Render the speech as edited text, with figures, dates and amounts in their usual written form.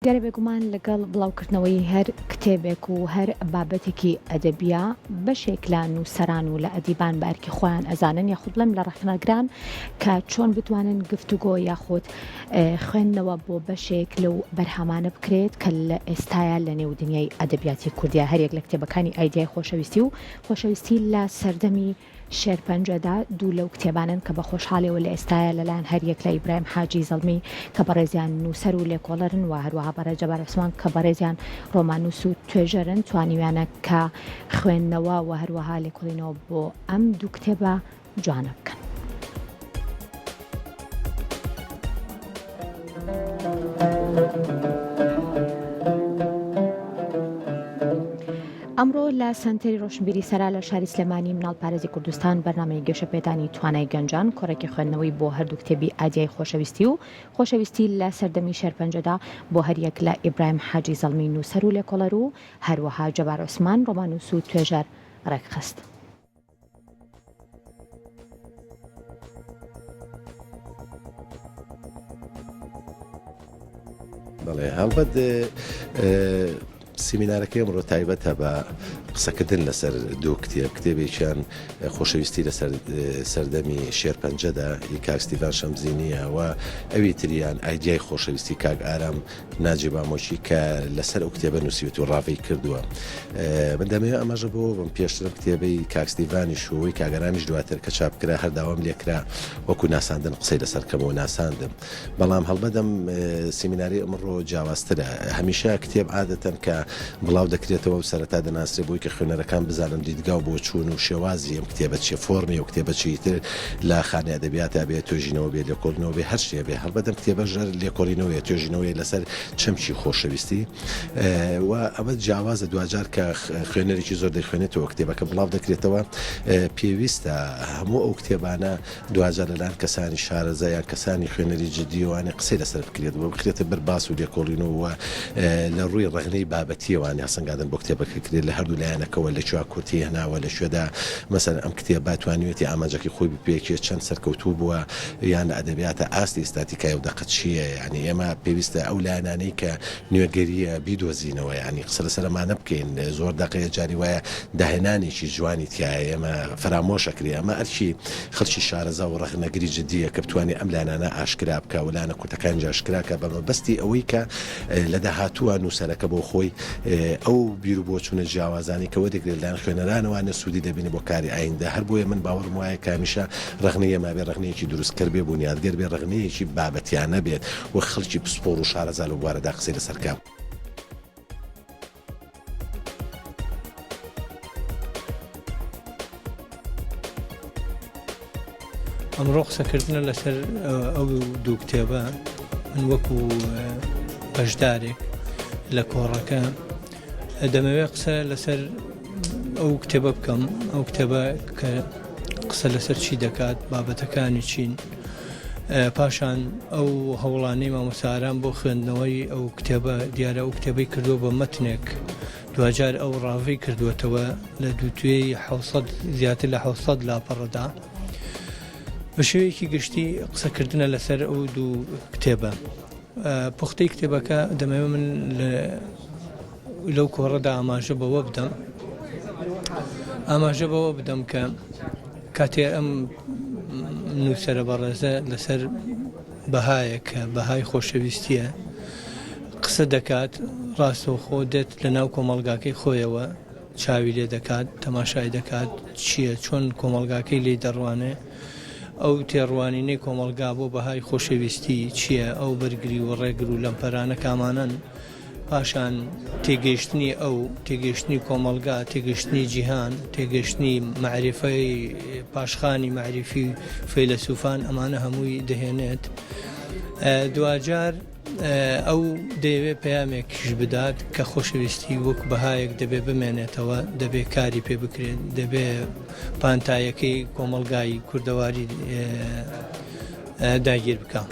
دیارە بێگومان لەگەڵ بڵاوکردنەوەی هەر کتێبێک و هەر بابەتێکی ئەدەبیە بەشێک لە نووسەران و لە ئەدیبان بە ئەرکی خۆیان ئەزانن یاخود بڵێم لە ڕەخنەگران کە چۆن بتوانن گفتوگۆ یاخود خوێندنەوە بۆ بەشێک لەو بەرهەمانە بکرێت کە لە ئێستایا لە نێو دنیای ئەدەبیاتی کوردیا هەریەک لە کتێبەکانی ئایدیای خۆشەویستی و خۆشەویستی لە سەردەمی شێرپەنجەدا دوو لەو کتێبانەن کە بە خۆشحاڵیەوە لە ئێستایا لەلایەن هەریەک لە ئیبراهیم حاجی زەڵمی کە بەڕێزیان نووسەر و لێکۆڵەرن و هەروەها بەڕێز جەبار عوسمان کە بەڕێزیان ڕۆماننووس و توێژەرن توانیویانە کە خوێندنەوە و هەروەها لێکۆڵینەوە بۆ ئەم دوو کتێبە جوانە بکەن. ئەمڕۆ لە سەنتەری ڕۆشنبیری سەرا لە شاری سلێمانی مناڵپارێزی کوردستان بەرنامەی گەشەپێدانی توانای گەنجان کۆڕێکی خوێندنەوەی بۆ هەردوو کتێبی ئادیای خۆشەویستی و خۆشەویستی لە سەردەمی شێرپەنجەدا بۆ هەریەک لە ئیبراهیم حاجی زەڵمی نووسەر و لێکۆڵەر و هەروەها جەبار عوسمان ڕۆماننووس و توێژەر ڕێکخست. بەڵێ هەڵبەت سیمینارەکەی ئەمڕۆ تایبەتە بە قسەکردن لەسەر دوو کتێب کتێبێکیان خۆشەویستی لەسەر سەردەمی شێرپەنجەدا ئی کاک ستیڤان شەمزینیە و ئەوی تریان ئایدیای خۆشەویستی کاک ئارام ناجی بامۆکی کە لەسەر ئەو کتێبە نووسیوێت و ڕاڤەی کردووە. من دەمەوێت ئاماژە بەوە بم پێشترم کتێبەی کاک ستیڤانیش و وەی کاک ئارامیش دواتر کە چاپ کرا هەر داوام لێکرا وەکو ناساندن قسەی لەسەر کەم و ناساندم. بەڵام هەڵبەت ئەم سیمینارەی ئەمڕۆ جیاوازترە. هەمیشە کتێب عادەتەن کە بڵاو دەکرێتەوە و سەرەتا دەناسرێ بۆی کە خوێنەرەکان بزانن دیدگا و بۆچوون و شێوازی ئەم کتێبە چیە، فۆرمی ئەو کتێبە چیە، ئیتر لە خانەی ئەدەبیاتا بێ، توێژینەوە بێ، لێکۆڵینەوە بێ، هەر شتێ بێ. هەڵبەت ئەم کتێبەش هەر لێکۆڵینەوەیە، توێژینەوەیە لەسەر چەمکی خۆشەویستی و ئەمە جیاوازە دواجار کە خوێنەرێکی زۆر دەیخوێنێتەوە، کتێبەکە بڵاو دەکرێتەوە، پێویستە هەموو ئەو کتێبانە دواجار لەلایەن کەسانی شارەزا یان کەسانی خوێنەری جدییەوانێ قسەی لەسەر بکرێت و بخرێتە بەر باس و لێکۆڵینەوە و لە ڕووی ڕەخنەی بابەتییەوانێ هەڵسەنگاندن بۆ کتێبەکە کرێت لە هەردوو لایەنەکەوە لە کوێ کورتی هێناوە لە کوێدا مەسەلەن ئەم کتێبە توانیویەتی ئامانجەکەی خۆی بپێکێت چەند سەرکەوتوو بووە یان لە ئەدەبیاتە ئاستی ئیستاتیکای ئەو دەقە چییە یانی ئێمە پێویستە ئەو لایەنانەی کە نوێگەرییە بیدۆزینەوە یانی قسە لەسەر ئەمانە بکەین زۆر دەقەیە جاری وایە داهێنانێکی جوانی تیایە ئێمە فەرامۆش ئەکرێ ئەمە ئەرکی خەڵکی شارەزا و ڕەخنەگری جدییە کە بتوانێ ئەم لایەنانە ئاشکرا بکا و لایەنە کورتەکانیش ئاشکرا کا بە مەبەستی ئەوەی کە لە داهاتووە نووسەرەکە بۆ خۆی ئەو بیر و بۆچوونە جیاوازانەی کە وەردەگرێت لەلایەن خوێنەرانەوە نە سوودی دەبینێ بۆ کاری ئایندە هەر بۆیە من باوەڕم وایە کە هەمیشە ڕەخنەی ئێمە ئەبێ ڕەخنەیەکی دروستکەر بێ بونیادگەر بێ ڕەخنەیەکی بابەتیانە بێت و خەڵکی پسپۆڕ و شارەزا لەو بوارەدا قسەی لەسەر بکا. ئەمڕۆ قسەکردنە لەسەر ئەو دوو کتێبە من وەکو بەشدارێک لە کۆڕەکە دەمەوێت قسە لەسەر ئەو کتێبە بکەم ئەو کتێبە کە قسە لەسەر چی دەکات بابەتەکانی چین پاشان ئەو هەوڵانەی مامۆستا ئارام بۆ خوێندنەوەی ئەو کتێبە دیارە ئەو کتێبەی کردووە بە مەتنێک دواجار ئەو ڕاڤەی کردووەتەوە لە دووتوێی 600 زیاتر لە 600 لاپەڕەدا بە شێوەیەکی گشتی قسەکردنە لەسەر ئەو دوو کتێبە پوختەی کتێبەکە دەمەوێت من لەو کۆڕەدا ئاماژە بەوە بدەم ئاماژە بەوە بدەم کە کاتێ ئەم نووسەرە بەڕێزە لەسەر بەهایەک کە بەهای خۆشەویستیە قسە دەکات ڕاستەوخۆ دێت لە ناو کۆمەڵگاکەی خۆیەوە چاوی لێ دەکات تەماشای دەکات چییە چۆن کۆمەڵگاکەی لی دەڕوانێ ئەو تێڕوانینەی کۆمەڵگا بۆ بەهای خۆشەویستی چییە ئەو بەرگری و ڕێگر و لەمپەرانە کامانەن پاشان تێگەیشتنی ئەو، تێگەیشتنی کۆمەڵگا، تێگەیشتنی جیهان، تێگەیشتنی مەعریفەی پاشخانی مەعریفی فەیلەسوفان ئەمانە هەمووی دەهێنێت. دواجار ئەو دەیەوێت پەیامێکیش بدات کە خۆشەویستی وەک بەهایەک دەبێ بمێنێتەوە، دەبێ کاری پێ بکرێت، دەبێ پانتایەکەی کۆمەڵگای کوردەواری داگیر بکا.